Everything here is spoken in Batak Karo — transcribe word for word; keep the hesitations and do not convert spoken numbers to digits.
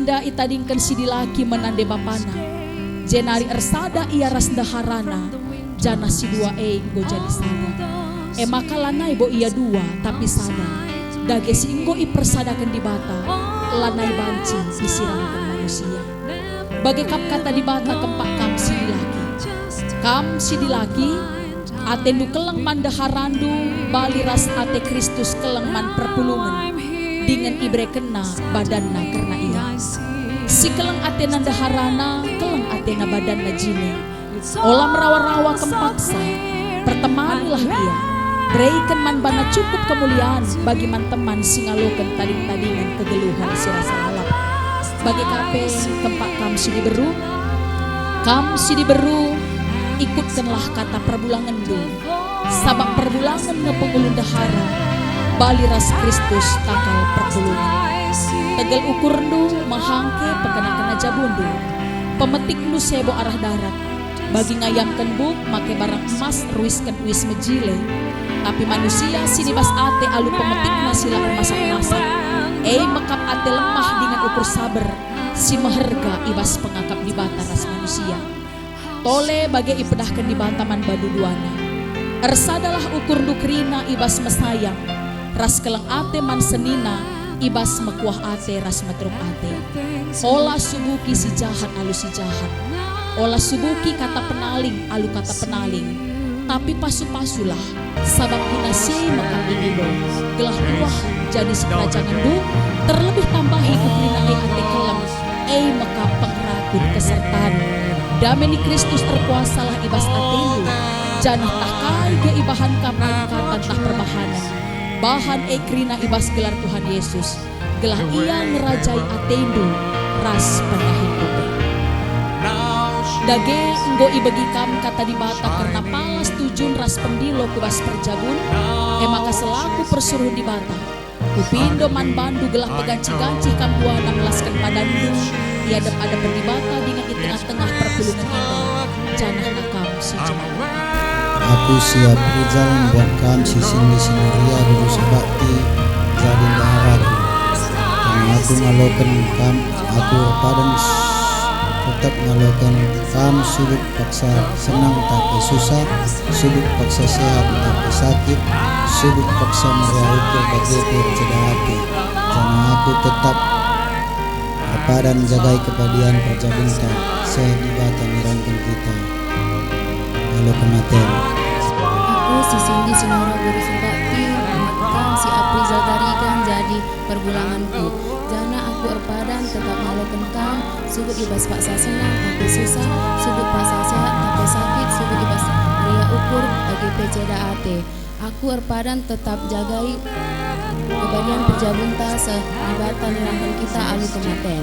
Enda itadingken si dilaki man nande bapana, jenari ersada ia ras ndeharana, janah si dua e enggo jadi sada. E maka lanai bo ia dua, tapi sada. Dage si enggo ipersadaken Dibata, lanai banci isirangken manusia. Bage kap kata Dibata kempak kam si dilaki. Kam si dilaki, atendu keleng man ndeharandu bali ras ate Kristus keleng man perpulungen, dingen iberekenNa badanNa kerna ia. Si keleng atena ndeharana, keleng atena badanna jine. Ola merawa-rawa kempaksa, pertemanilah ia. Bereken man bana cukup kemulian bagi man teman si ngaloken tading-tadingen kegeluhen si rasa lalap. Bage ka pe kempak kam si diberu? Kam si diberu, ikutkenlah kata perbulangenndu. Sabap perbulangen nge pengulu ndehara, bali ras Kristus takal perpulungen. Tegel ukurndu, mehangke pekena-kena jabundu. Pemetikndu sebo arah darat. Bagi ngayamken buk make barang emas ruisken uis mejile. Tapi manusia si nibas ate alu pemetikna si la ermasak-masak, e mekap ate lemah dingen ukur saber si meherga i bas pengakap Dibata ras manusia. Tole bage ipedahken Dibata man bandu duana. Ersadalah ukurndu kerina i bas mesayang, ras keleng ate man senina i bas mekuah ate ras meteruk ate. Ola subuki si jahat alu si jahat. Ola subuki kata penaling alu kata penaling. Tapi pasu-pasulah, sabap guna si e mekap ingido, gelah kuah jadi siperajangenndu, terlebih tambahi ku kerina e ate keleng, e mekap pengerakut kesertan. Dame ni Kristus erkuasalah i bas atendu, janah ntah kai pe ibahan kam alu kata ntah perbahanen, bahan e kerina i bas gelar Tuhan Yesus, gelah Ia ngerajai atendu ras pendahinndu pe. Dage enggo ibegi kam kata Dibata kerna palas tujun ras pendilo ku bas perjabun, e maka selaku persuruhen Dibata, kupindo man bandu gelah pegancih-gancih kam duana melasken badanndu i adep-adepen Dibata dingen i tengah-tengah perpulungen enda, janahna kam si jumalo. Aku si Aprijal mbuat kam si Sindi si Nuria, Guru Sebakti, jadi ndeharadu. Karna aku ngaloken kam, aku erpadan s-, tetap ngaloken kam, subuk paksa senang tapi susah, subuk paksa sehat tapi sakit, subuk paksa meriah ukur bage pe erceda ate. Janah aku tetap erpadan jagai kepadian perjabunta, seh Dibata nirangken kita ngaloken aten. Aku si Sindi si Nuria, Guru Sebakti, mbuat kam si Aprijal Tarigan jadi perbulangenku. Janah aku erpadan tetap ngaloken kam, subuk i bas paksa senang tapi susah, subuk paksa sehat tapi sakit, subuk i bas meriah ukur bage pe ceda ate. Aku erpadan tetap jagai kepadian perjabunta, seh Dibata nirangken kita alu kematen.